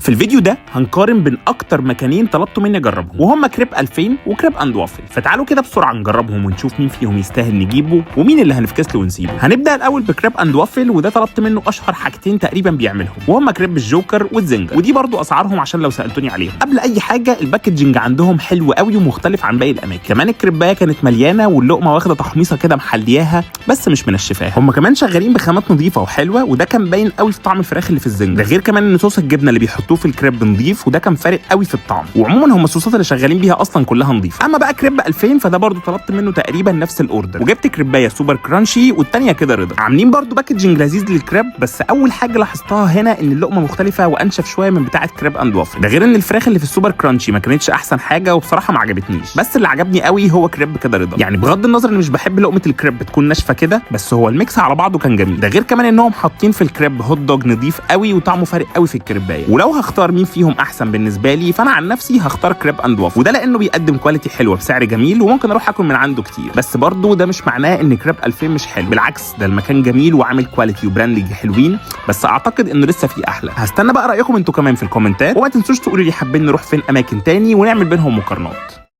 في الفيديو ده هنقارن بين اكتر مكانين طلبتوا مني اجربهم، وهما كريب 2000 وكريب اند وافل. فتعالوا كده بسرعة نجربهم ونشوف مين فيهم يستاهل نجيبه ومين اللي هنفكس له ونسيبه. هنبدا الاول بكريب اند وافل، وده طلبت منه اشهر حاجتين تقريبا بيعملهم، وهما كريب الجوكر والزنجر، ودي برضو اسعارهم عشان لو سالتوني عليهم. قبل اي حاجة ال packaging عندهم حلو قوي ومختلف عن باقي الاماكن. كمان الكريبايه كانت مليانة واللقمه واخده تحميصه كده محلياها بس مش منشفاها. هم كمان شغالين بخامات نظيفة وحلوه، وده كان باين قوي في طعم الفراخ اللي في الزنجر. ده غير كمان ان صوص الجبنة اللي بيحطوه في الكريب نظيف، وده كان فارق قوي في الطعم. وعموما هم الصوصات اللي شغالين بيها اصلا كلها نظيفة. اما بقى كريب 2000 فده برضو طلبت منه تقريبا نفس ال order، وجبت كريبايه super crunchy والتانية كده رضا. عاملين برضو packaging لذيذ للكريب، بس اول حاجة لاحظتها هنا ان اللقمة مختلفة وانشف شوية من بتاعه كريب اند وافل. ده غير ان الفراخ اللي في ال super crunchy ما كانتش احسن حاجة وبصراحة ما عجبتنيش. بس اللي عجبني قوي هو كريب كده رضا، يعني بغض النظر ان مش بحب لقمة الكريب تكون ناشفة كده، بس هو ال mix على بعضه كان جميل. ده غير كمان انهم حاطين في الكريب hot dog نظيف قوي وطعمه فارق قوي في الكريبايه. ولو هختار مين فيهم احسن بالنسبة لي، فانا عن نفسي هختار كريب اند وافل، وده لانه بيقدم quality حلوة بسعر جميل وممكن اروح اكل من عنده كتير. بس برضه ده مش معناه ان كريب 2000 مش حلو، بالعكس ده المكان جميل وعامل quality و branding حلوين، بس اعتقد انه لسه في احلى. هستنى بقى رايكم انتوا كمان في الكومنتات، وما تنسوش تقولوا لي حابين نروح فين اماكن تاني ونعمل بينهم مقارنات.